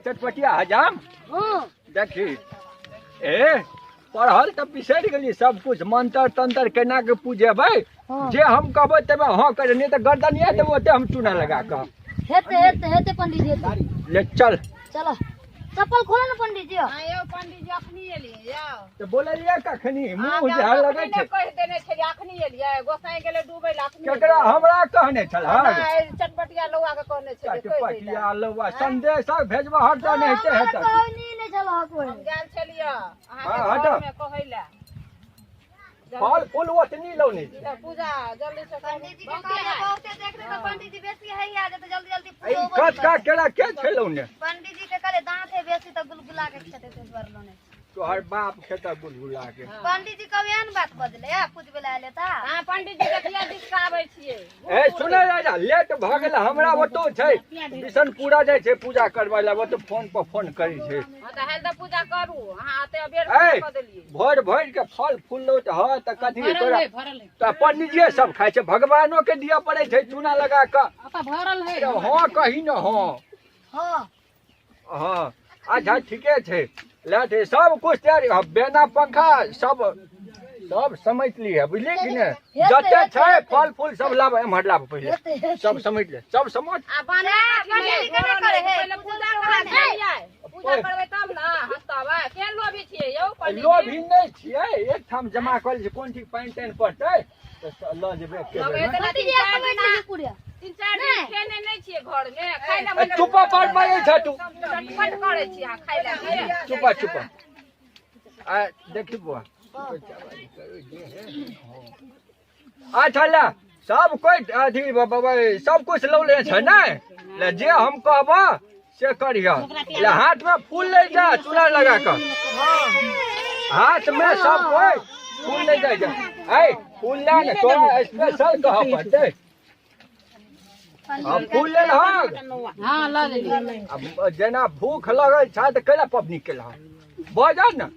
चटपटिया हजाम। देखी ए पढ़ल तऽ बिसरि गेली सब कुछ, मंत्र तंत्र केना के पूजेबै, जे हम कहबै तमे हाँ करे, नहीं तऽ गर्दनिया देबै ओते हम चूना लगा कऽ। हेते हेते हेते पंडित जी हेते। ले चल। चलो चप्पल खोलो ना पंडित जी। हां यौ पंडित जी अखनी एलियै यौ। तऽ बोललियै कखनी मुँह जे लगै छै। कहि देने छलियै अखनी एलियै, गोसाई गेलै डूबै लए अखनी। केकरा हमरा कहने छल? चटपटिया लौआ के कहने छलियै। चटपटिया लौआ संदेश भेजबा हट नहि हेते हेते। कहनी नहि छल कोइ। हम गेल छलियै अहाँ के घर में कहै लए। फल फूल ओतनी लौने छै। पूजा जल्दी से पंडित जी के कहले बहुते देख रहे त पंडित जी बेसी है आ जे जल्दी जल्दी पूजा। ई कचका केरा के छै लौने? पंडित जी के कहले दांत है बेसी त गुलगुला के खेते ते बर लौने। तोहर बाप खेता गुलगुला के। पंडित जी कब एहन बात बजले आ पूजबे ला आले ता। हां पंडित जी देखिया दिसकाबै छियै। ए सुनै राजा लेट भ गेल हमरा ओतो छै बिशनपुरा जाइ छै पूजा करबै ला, ओतो फोन पर फोन करै छै। हां त हेल त पूजा करू अहाँ आते अबेर क देलियै। भरि भरि के फल फूल लौट ह त कथी तोरा त पंडित सब खाइ छै, भगवानो के दिया पड़ै छै चूना लगा क। आ भरल है। हां कही न। हां हां हां अच्छा ठीके छै। ले सब कुछ तैयारी, बेना पंखा सब सब समेट लिहे, बुझलियै कि नहि? जते छै फल फूल सब लाब, एम्हर लाब पहिले, सब समेट ले, सब समट। आ बना पहिले पूजा करा पूजा करबै तब ने हँसतबै। केहन लोभी छियै यौ पंडित जी? लोभी नहि छियै, एक ठाम जमा कऽ लै छियै, कोन ठीक पानि तानि पड़तै तऽ लऽ जेबै एके बेरमे। तीन चारि दिन खेने नहि छियै घर में, खाय लए। चुप पर मारै छ तू। चटपट करै छी अहाँ खाय लए। चुप चुप आ देखी बुआ। अच्छा ले सब कोइ अथी बाबा सब कुछ लौले छै ने, ले जे हम कहबऽ से करिह। ले हाथ में फूल ले जा चूना लगा कऽ, हाथ में सब कोइ फूल ले जाइ जा। ऐ फूल ले ने तोरा स्पेशल कहऽ पड़तै। फूल ले लहक। हां ल लेली। जेना भूख लगल छ तऽ कैला पबनी केलह बजऽ ने,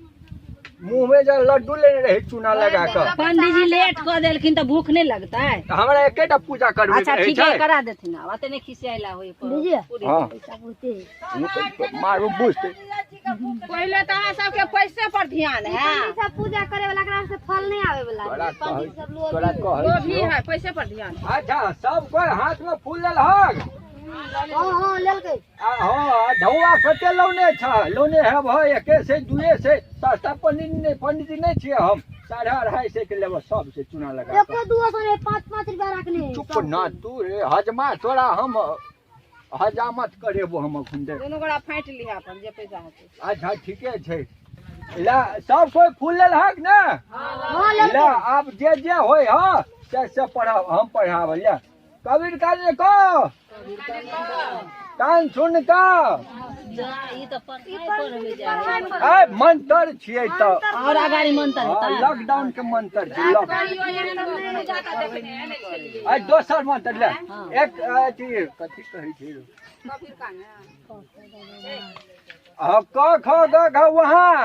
मुँह में जे लड्डू लेने रहे चूना लगा कऽ। पंडित जी लेट कऽ देलखिन तऽ भूख नहि लगतै? हमरा एकेटा पूजा करबै। अच्छा ठीक है करा देथिन, आब एते नहि खिसियाला होय। हां मारू बुझतै। पहिले तऽ अहाँ सबके पैसे पर ध्यान है। सब पूजा करे वाला एकरा से फल नहीं आवे वाला। पंडित सब लोभी है, पैसे पर ध्यान। अच्छा सब कोई हाथ में फूल लेलहक? हां हां लेलकै। हां धौआ कते लौने छ? लौने है भाई एके से दुए से सस्ता पंडित नहीं, पंडित जी नहीं छियै हम। 250 के लेबो सब से चूना लगा। एको दुओ सौ 5 5 रुपया रखने। चुप ना तू रे हजमा, तोरा हम हजामत करेबो हम अखन। दे दुनू गोरा फाटि लिहा अपन जे पैसा हेतै। अच्छा ठीके छै। ला सब कोई फूल लेलहक ने? हां ले। आब जे जे होय ह से से पढ़ाब, हम पढ़ाब। ले कबीर काने को कान सुन का ए मंत्र छियै त और अगाड़ी मंत्र हेतै। लॉकडाउन के मंत्र छै। आ दोसर मंत्र ले एक अथी कथी कहै छै? कबीर काने आ क ख ग घ वहाँ।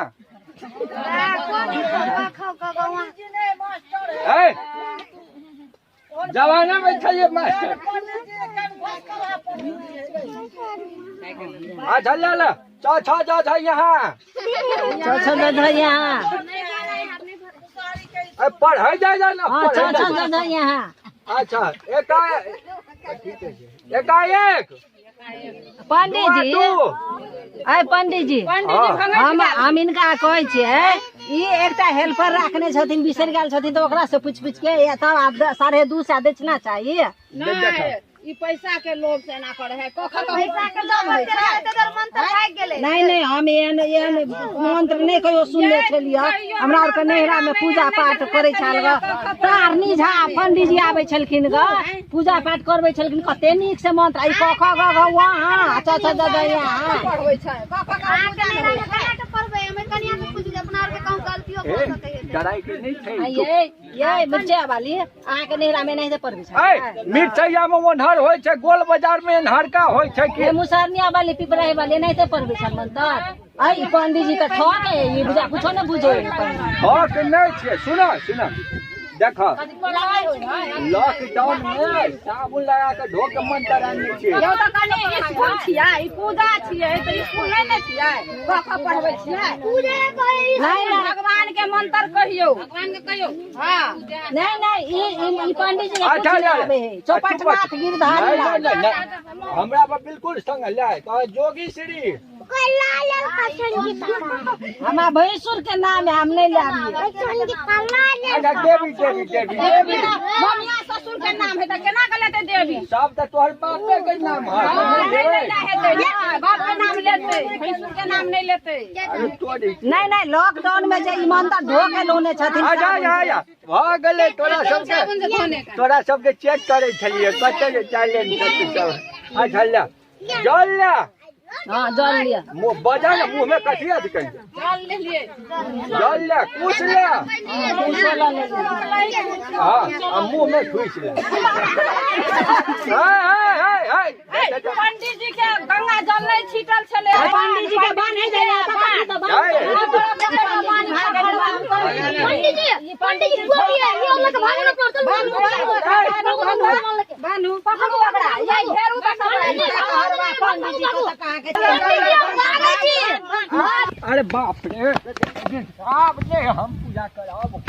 ए जमाना में छलियै मास्टर। अच्छा ले ले छ छ ज झ यहाँ, छ छ ज झ यहाँ। ए पढ़ै जाइ जा ना। छ छ ज झ यहाँ। अच्छा एकाएक पंडित जी, अय पंडित जी हम इनका कहै छियै ई एकटा हेल्पर राखने छथिन, बिसरि गेल छथिन तऽ ओकरा से पूछि पूछि के तब आब 250 दक्षिणा चाहिए। नहि ई पैसा के लोभ से एना करे है। पैसा के लोभ से ते मंत्र भागि गेलै। नहीं नहीं हम एहन एहन मंत्र नहि कहियो सुनने छलियै। हमरा आर के नैहरा में पूजा पाठ करै छल ग, तारनी झा पंडित जी आबै छलखिन ग, पूजा पाठ करबै छलखिन कते नीक से मंत्र। ई क ख ग घ वहाँ अच्छा अच्छा ज ज यहाँ पढ़बै छै। क ख ग अहाँ के नैहरा में केना के पढ़बै? हमे कनिया के पूछबै, अपना आर के कहूं गलतियो भऽ सकै है। डराइ के नहि छै। ये ये मिर्चा वाली अहाँ के नैहरा में नहीं पढ़बै छै? ए मिर्चैया में ओन्हर होय छै, गोल बाजार में अन्हरका होय छै कि मुसरनिया वाली पिपराही वाली नहीं ते पढ़बै छै मंत्र? आई पंडित जी त ठक है, ई बुझा कुछो न बुझै। ठक नहि छियै। सुन सुन देख लॉकडाउन में साबुन लगा के धो के मंत्र आने छियै। यौ तऽ कनि स्कूल छियै, ई पूजा छियै तऽ स्कूल नहि ने छियै, कऽ कऽ पढ़बै छियै। पूजा करे। नहीं नहीं। भगवान के मंत्र कहियौ, भगवान के कहियौ। हाँ। नहीं नहीं, ई ई ई पंडित जी के अच्छा, कुछ नहीं अच्छा। आवे है। चौपट नाथ गिरधारी नहीं, लाल। नहीं, नहीं, हमरा पर बिल्कुल संग ले तो जोगी श्री। हमारा भैंसुर के नाम है, हम नहीं लाबिए। अच्छा देवी देवी देवी देवी। ममिया ससुर के नाम है तऽ केना के लेतै देवी? सब तऽ तोहर बापे के नाम है। नहि लेतै, बाप के नाम लेतै, भैंसुर के नाम नहि लेतै। अरे तोरी। नहीं नहीं, लॉकडाउन में जे ई मंत्र धो के लोने छथिन। अच्छा अच्छा अच्छा, भऽ गेलै। तोरा सबके चेक करै छलियै कते टैलेंट छै सब। अच्छा ले जल ले। हाँ, जल लिया। मुँह बजा ने, मुँह में कथी अथी करै? जल लेलियै। जल ले, कुछ ले। हाँ, आ मुँह में ठुसि ले। हाय हाय हाय हाय। पंडित जी के गंगा जल नहि छीटल छलै। पंडित जी के बान्हे जाइए तऽ कथी तऽ बान्ह। पंडित जी, पंडित जी बोलिए, ये हम लोग के भागना पड़तल। बानू पकड़ू ओकरा, ये घेरू तऽ पंडित जी के तऽ कहाँ के। पंडित जी, हम भागै छी। अरे बाप रे, आब ने हम पूजा करब।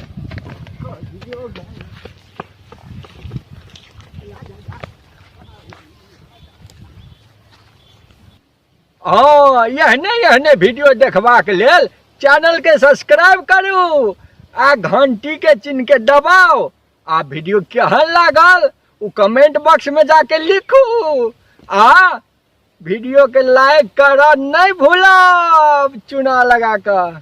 हाँ, एहने एहने वीडियो देखबाक लेल चैनल के सब्सक्राइब करू आ घंटी के चिन्ह के दबाउ आ वीडियो केहन लागल ओ कमेंट बॉक्स में जाके लिखू आ वीडियो के लाइक करऽ नहीं भूलब चुना लगा कऽ।